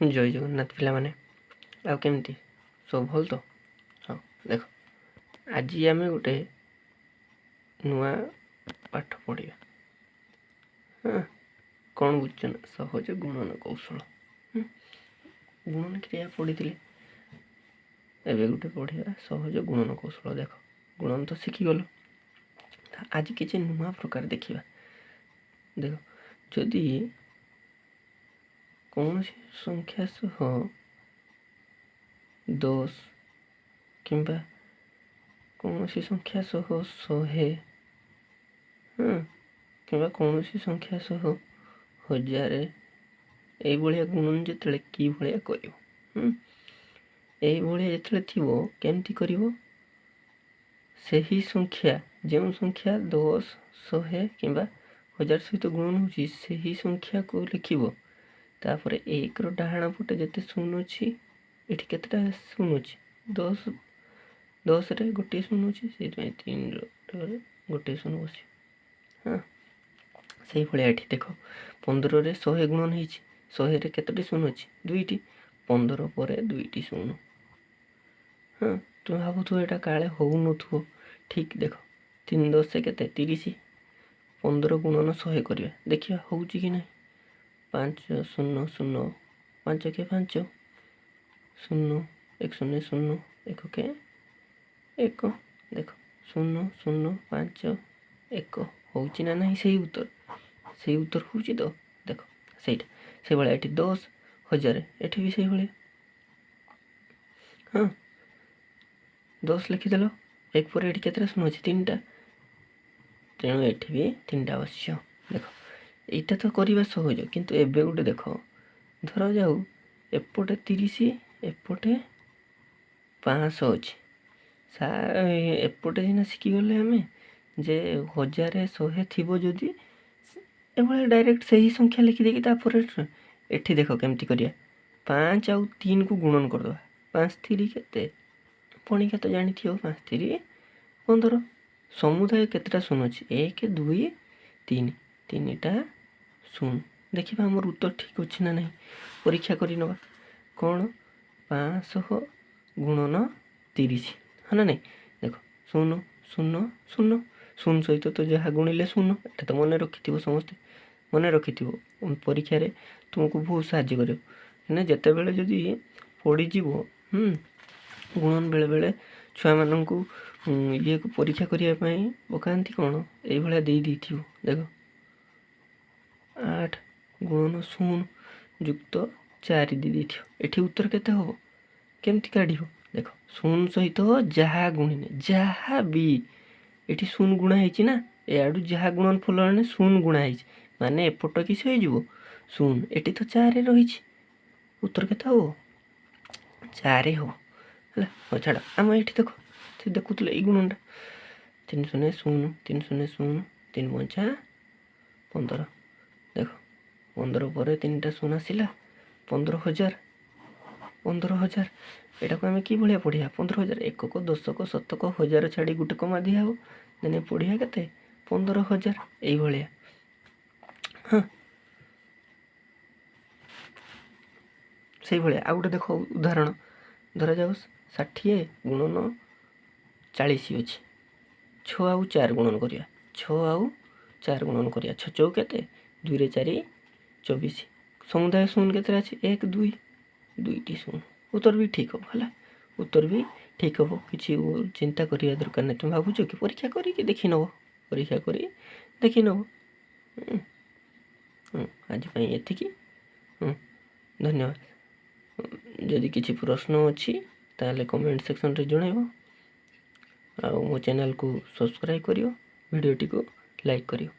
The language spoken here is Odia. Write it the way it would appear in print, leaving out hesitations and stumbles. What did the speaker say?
ଜୟ ଜଗନ୍ନାଥ ପିଲାମାନେ। ଆଉ କେମିତି ସବୁ ଭଲ ତ? ହଁ, ଦେଖ, ଆଜି ଆମେ ଗୋଟେ ନୂଆ ପାଠ ପଢ଼ିବା। ହଁ, କ'ଣ ବୁଝୁଛ ନା? ସହଜ ଗୁଣନ କୌଶଳ। ଗୁଣନ କ୍ରିୟା ପଢ଼ିଥିଲେ, ଏବେ ଗୋଟେ ପଢ଼ିବା ସହଜ ଗୁଣନ କୌଶଳ। ଦେଖ, ଗୁଣନ ତ ଶିଖିଗଲ, ଆଜି କିଛି ନୂଆ ପ୍ରକାର ଦେଖିବା। ଦେଖ, ଯଦି କୌଣସି ସଂଖ୍ୟା ସହ 10 କିମ୍ବା କୌଣସି ସଂଖ୍ୟା ସହ 100, ହଁ, କିମ୍ବା କୌଣସି ସଂଖ୍ୟା ସହ 1000, ଏଇଭଳିଆ ଗୁଣନ ଯେତେବେଳେ କି ଭଳିଆ କରିବ, ଏଇଭଳିଆ ଯେତେବେଳେ ଥିବ କେମିତି କରିବ? ସେହି ସଂଖ୍ୟା, ଯେଉଁ ସଂଖ୍ୟା 10, 100 କିମ୍ବା 1000 ସହିତ ଗୁଣନ ହେଉଛି, ସେହି ସଂଖ୍ୟାକୁ ଲେଖିବ। ତାପରେ 1ର ଡାହାଣ ପଟେ ଯେତେ ଶୂନ ଅଛି, ଏଠି କେତେଟା ଶୂନ ଅଛି? 10। 10ରେ ଗୋଟିଏ ଶୂନ ଅଛି, ସେଇଥିପାଇଁ 3ର ଗୋଟିଏ ଶୂନ ବସିବ। ହଁ, ସେଇଭଳିଆ ଏଠି ଦେଖ, 15ରେ 100 ଗୁଣନ ହେଇଛି। 100ରେ କେତୋଟି ଶୂନ ଅଛି? 2ଟି। 15 ପରେ 2ଟି ଶୂନ। ହଁ, ତୁମେ ଭାବୁଥିବ ଏଇଟା କାଳେ ହେଉନଥିବ। ଠିକ୍, ଦେଖ, 3 ଦଶେ କେତେ? 30। 15 ଗୁଣନ 100 କରିବା, ଦେଖିବା ହେଉଛି କି ନାହିଁ। 5 0 0, 5 କେ 5, 0, 1 0 0, 1 କେ 1। ଦେଖ, 0 0 5 1 ହେଉଛି ନା ନାହିଁ? ସେଇ ଉତ୍ତର, ସେଇ ଉତ୍ତର ହେଉଛି ତ? ଦେଖ, ସେଇଟା ସେଇଭଳିଆ ଏଠି 10, 1000, ଏଠି ବି ସେଇଭଳିଆ। ହଁ, 10 ଲେଖିଦେଲ, 1 ପରେ ଏଠି କେତେଟା ଶୂନ ଅଛି? 3ଟା। ତେଣୁ ଏଠି ବି 3ଟା ବସିବ। ଦେଖ, ଏଇଟା ତ କରିବା ସହଜ, କିନ୍ତୁ ଏବେ ଗୋଟେ ଦେଖ, ଧରାଯାଉ ଏପଟେ 30, ଏପଟେ 500 ଅଛି। ଏପଟେ ସିନା ଶିଖିଗଲେ ଆମେ ଯେ 1000, 100 ଥିବ ଯଦି ଏଭଳିଆ ଡାଇରେକ୍ଟ ସେହି ସଂଖ୍ୟା ଲେଖିଦେଇକି ତାପରେ ଏଠି ଦେଖ କେମିତି କରିବା। 5 ଆଉ 3କୁ ଗୁଣନ କରିଦେବା। 5 ତିରି କେତେ? ପଣିକା ତ ଜାଣିଥିବ, 5 ତିରି 15। ସମୁଦାୟ କେତେଟା ଶୂନ ଅଛି? 1, 2, 3, 3ଟା ଶୂନ। ଦେଖିବା ଆମର ଉତ୍ତର ଠିକ୍ ଅଛି ନା ନାହିଁ, ପରୀକ୍ଷା କରିନେବା। କ'ଣ? 500 ଗୁଣନ 30, ହଁ ନା ନାହିଁ? ଦେଖ, 0 0 0, ଶୂନ ସହିତ ତ ଯାହା ଗୁଣିଲେ ଶୂନ। ଏଇଟା ତ ମନେ ରଖିଥିବ, ସମସ୍ତେ ମନେ ରଖିଥିବ, ପରୀକ୍ଷାରେ ତୁମକୁ ବହୁତ ସାହାଯ୍ୟ କରିବ। କାହିଁକିନା ଯେତେବେଳେ ଯଦି ପଡ଼ିଯିବ ଗୁଣନ, ବେଳେବେଳେ ଛୁଆମାନଙ୍କୁ ଇଏକୁ ପରୀକ୍ଷା କରିବା ପାଇଁ ପକାନ୍ତି, କ'ଣ ଏଇଭଳିଆ ଦେଇ ଦେଇଥିବ। ଦେଖ, 8 ଗୁଣନ 0 ଯୁକ୍ତ 4 ଦେଇ ଦେଇଥିବ। ଏଠି ଉତ୍ତର କେତେ ହେବ? କେମିତି କାଢ଼ିବ? ଦେଖ, ଶୂନ ସହିତ ଯାହା ଗୁଣିନେ, ଯାହା ବି ଏଠି ଶୂନ ଗୁଣା ହେଇଛି ନା, ଏଆଡ଼ୁ ଯାହା ଗୁଣନ ଫଳ ଆଣେ ଶୂନ ଗୁଣା ହେଇଛି, ମାନେ ଏପଟ କିଛି ହେଇଯିବ ଶୂନ। ଏଠି ତ 4 ରହିଛି, ଉତ୍ତର କେତେ ହେବ? 4 ହେବ। ହେଲା, ହଉ ଛାଡ଼। ଆମ ଏଇଠି ଦେଖ, ସେ ଦେଖୁଥିଲେ ଏଇ ଗୁଣନଟା, 3 0 0, 3 0 0, 3 ପଞ୍ଚା 15। ଦେଖ, 15 ପରେ 3ଟା ଶୂନ ଆସିଲା, 15,000। 15,000, ଏଟାକୁ ଆମେ କି ଭଳିଆ ପଢ଼ିବା? 15,000, ଏକକ, ଦଶକ, ଶତକ, ହଜାର ଛାଡ଼ି ଗୋଟେ କମା ଦିଆହେବ। ଦେନ୍ ପଢ଼ିବା କେତେ? 15,000, ଏଇଭଳିଆ। ହଁ, ସେଇଭଳିଆ ଆଉ ଗୋଟେ ଦେଖ ଉଦାହରଣ। ଧରାଯାଉ 60 ଗୁଣନ 40 ଅଛି। 6 ଆଉ 4 ଗୁଣନ କରିବା। 6 ଆଉ 4 ଗୁଣନ କରିବା। 6 ଚଉ କେତେ? 2ରେ 4, 24। ସମୁଦାୟ ଶୂନ କେତେଟା ଅଛି? 1, 2, 2ଟି ଶୂନ। ଉତ୍ତର ବି ଠିକ୍ ହେବ। ହେଲା, ଉତ୍ତର ବି ଠିକ୍ ହେବ, କିଛି ଚିନ୍ତା କରିବା ଦରକାର ନାହିଁ। ତୁମେ ଭାବୁଛ କି? ପରୀକ୍ଷା କରିକି ଦେଖିନେବ, ପରୀକ୍ଷା କରି ଦେଖିନେବ। ଆଜି ପାଇଁ ଏତିକି। ଧନ୍ୟବାଦ। ଯଦି କିଛି ପ୍ରଶ୍ନ ଅଛି ତାହେଲେ କମେଣ୍ଟ ସେକ୍ସନରେ ଜଣାଇବ, ଆଉ ମୋ ଚ୍ୟାନେଲକୁ ସବସ୍କ୍ରାଇବ୍ କରିବ, ଭିଡ଼ିଓଟିକୁ ଲାଇକ୍ କରିବ।